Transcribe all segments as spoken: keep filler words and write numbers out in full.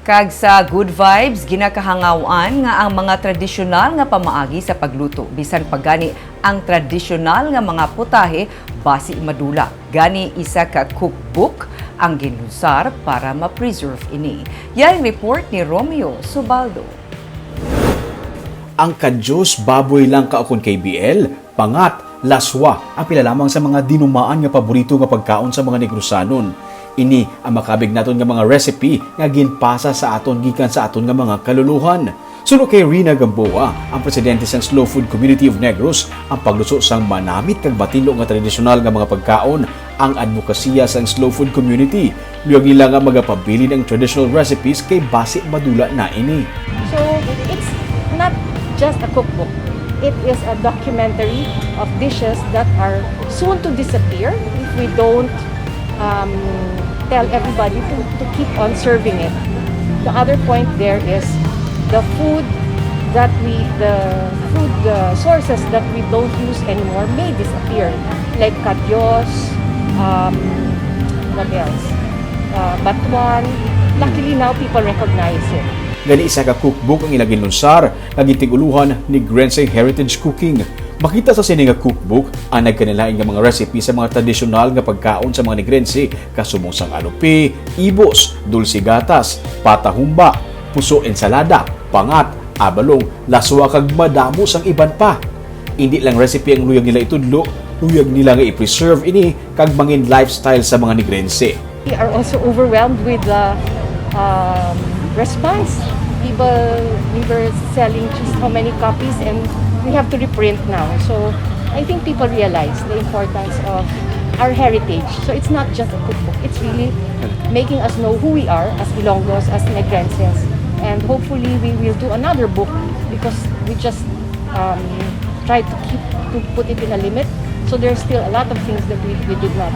Kag sa Good Vibes, ginakahangaw-an nga ang mga tradisyonal nga pamaagi sa pagluto, bisan pa gani ang tradisyonal nga mga putahe, basi madula. Gani, isa ka cookbook ang ginlunsar para ma-preserve ini. Yari ang report ni Romeo Subaldo. Ang kadyos, baboy, langka, ukon K B L, pangat, laswa ang pila lamang sa mga dinumaan nga paborito nga pagkaon sa mga Negrosanon. Ini ang makabig naton nga mga recipe nga ginpasa sa aton gikan sa aton nga mga kaluluhan. Suno kay Rina Gamboa, ang presidente sang Slow Food Community of Negros, ang pagluto sang manamit kag matinlo nga tradisyonal nga mga pagkaon ang adbokasiya sang Slow Food Community. Luyag nila nga magapabilin ang traditional recipes kay basi madula na ini. So it's not just a cookbook. It is a documentary of dishes that are soon to disappear if we don't um, tell everybody to, to keep on serving it. The other point there is the food that we, the food uh, sources that we don't use anymore may disappear, like kadyos, um, what else? Uh, batuan. Luckily now people recognize it. Gani, isa ka cookbook ang ila ginlunsar nga gintig-ulohan Negrense Heritage Cooking. Makita sa sini nga cookbook ang nagkanilain nga mga recipe sa mga tradisyonal nga pagkaon sa mga Negrense, kasubong sang alupi, ibos, dulse gatas, pata humba, puso ensalada, pangat, abalong, laswa kag madamo sang iban pa. Indi lang recipe ang luyag nila itudlo, luyag nila nga i-preserve ini kag mangin lifestyle sa mga Negrense. We are also overwhelmed with the um, response. People, we were selling just how many copies, and we have to reprint now. So I think people realize the importance of our heritage. So it's not just a cookbook. It's really making us know who we are as Ilonggos, as Negrenses. And hopefully we will do another book because we just um, try to keep to put it in a limit. So there's still a lot of things that we, we did not.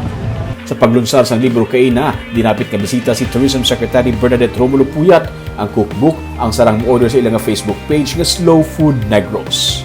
Sa paglunsar sang libro kaina, dinapit nga bisita si Tourism Secretary Bernadette Romulo Puyat. Ang cookbook ang sarang mo-order sa ila nga Facebook page nga Slow Food Negros.